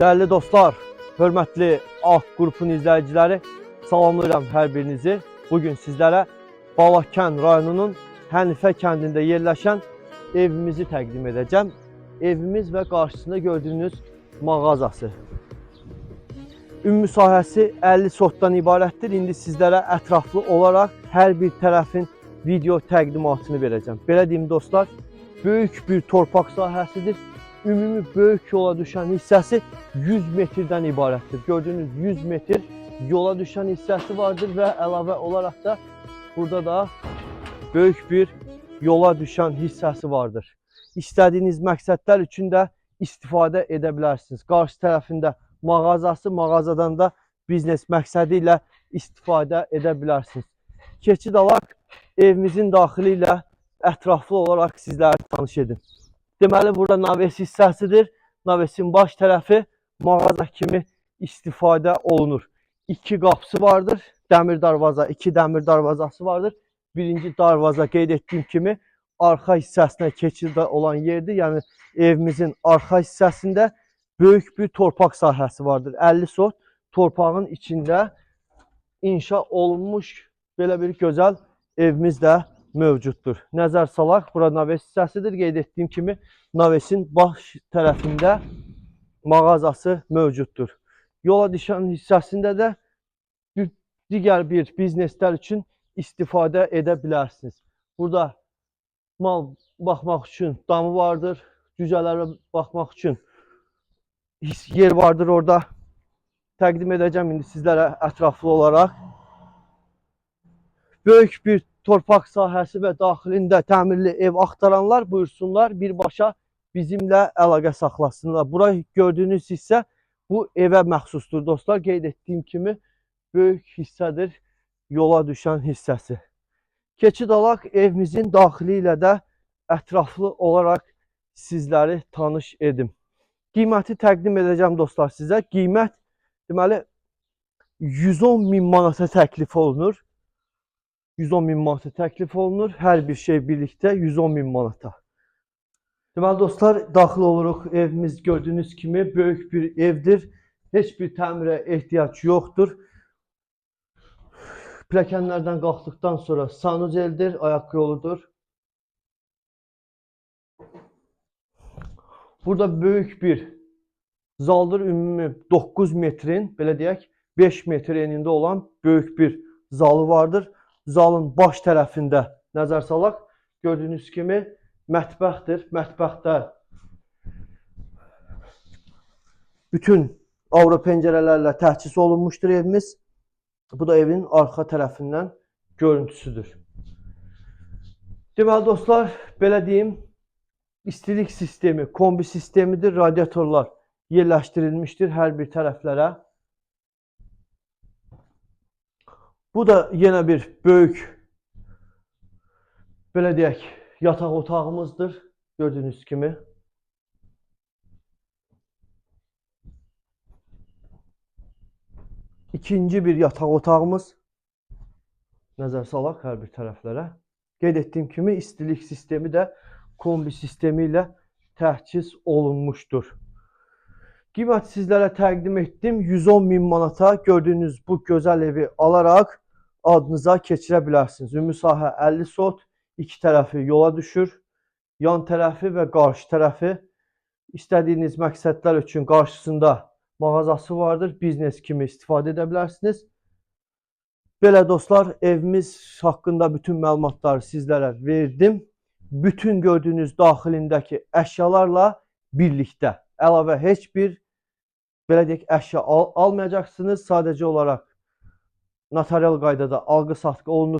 Dəyərli dostlar, hörmətli Ağ qrupun izləyiciləri, salamlayıram hər birinizi. Bugün sizlərə Balakən rayonunun Hənifə kəndində yerləşən evimizi təqdim edəcəm. Evimiz və qarşısında gördüyünüz mağazası. Ümumi sahəsi 50 sotdan ibarətdir. İndi sizlərə ətraflı olaraq hər bir tərəfin video təqdimatını verəcəm. Belə deyim dostlar, böyük bir torpaq sahəsidir. Ümumi böyük yola düşən hissəsi 100 metrdən ibarətdir. Gördüyünüz 100 metr yola düşən hissəsi vardır və əlavə olaraq da burada da böyük bir yola düşən hissəsi vardır. İstədiyiniz məqsədlər üçün də istifadə edə bilərsiniz. Qarşı tərəfində mağazası, mağazadan da biznes məqsədi ilə istifadə edə bilərsiniz. Keçid alaq evimizin daxili ilə ətraflı olaraq sizləri tanış edim. Deməli burada naves hissəsidir. Navesin baş tərəfi mağaza kimi istifadə olunur. İki qapısı vardır. Dəmir darvaza, iki dəmir darvazası vardır. Birinci darvaza qeyd etdiyim kimi arxa hissəsinə keçiddə olan yerdir. Yəni evimizin arxa hissəsində böyük bir torpaq sahəsi vardır. 50 sot torpağın içində inşa olunmuş belə bir gözəl evimiz də mövcuddur. Nəzər salaq, bura naves hissəsidir. Qeyd etdiyim kimi navesin baş tərəfində mağazası mövcuddur. Yola düşən hissəsində də digər bir bizneslər üçün istifadə edə bilərsiniz. Burada mal baxmaq üçün damı vardır, cücələrə baxmaq üçün yer vardır orada. Təqdim edəcəm indi sizlərə ətraflı olaraq. Böyük bir torpaq sahəsi və daxilində təmirli ev axtaranlar buyursunlar birbaşa bizimlə əlaqə saxlasınlar. Bura gördüyünüz hissə bu evə məxsusdur dostlar. Qeyd etdiyim kimi böyük hissədir yola düşən hissəsi. Keçid alaq evimizin daxili ilə də ətraflı olaraq sizləri tanış edim. Qiyməti təqdim edəcəm dostlar sizə. Qiymət deməli 110 min manata təklif olunur. 110 min manata təklif olunur. Hər bir şey birlikdə 110 min manata. Deməli dostlar, daxil oluruq. Evimiz gördüyünüz kimi böyük bir evdir. Heç bir təmirə ehtiyac yoxdur. Pilləkənlərdən qalxdıqdan sonra sanuzeldir, ayaq yoludur. Burada böyük bir zaldır. Ümumi 9 metrin, belə deyək, 5 metr enində olan böyük bir zalı vardır. Zalın baş tərəfində nəzər salaq, gördüyünüz kimi mətbəxdir. Mətbəxdə bütün avro pəncərələrlə təchiz olunmuşdur evimiz. Bu da evin arxa tərəfindən görüntüsüdür. Deməli dostlar, belə deyim, istilik sistemi, kombi sistemidir. Radiatorlar yerləşdirilmişdir hər bir tərəflərə. Bu da yenə bir böyük, belə deyək, yataq otağımızdır. Gördüyünüz kimi. İkinci bir yataq otağımız. Nəzər salaq hər bir tərəflərə. Qeyd etdiyim kimi istilik sistemi də kombi sistemi ilə təchiz olunmuşdur. Qiymət sizlərə təqdim etdim. 110 min manata gördüyünüz bu gözəl evi alaraq adınıza keçirə bilərsiniz. Ümumi sahə 50 sot, iki tərəfi yola düşür. Yan tərəfi və qarşı tərəfi istədiyiniz məqsədlər üçün qarşısında mağazası vardır. Biznes kimi istifadə edə bilərsiniz. Belə dostlar, evimiz haqqında bütün məlumatları sizlərə verdim. Bütün gördüyünüz daxilindəki əşyalarla birlikdə. Əlavə heç bir belə deyək əşya almayacaqsınız. Sadəcə olaraq notarial qaydada alqı-satqı olunur.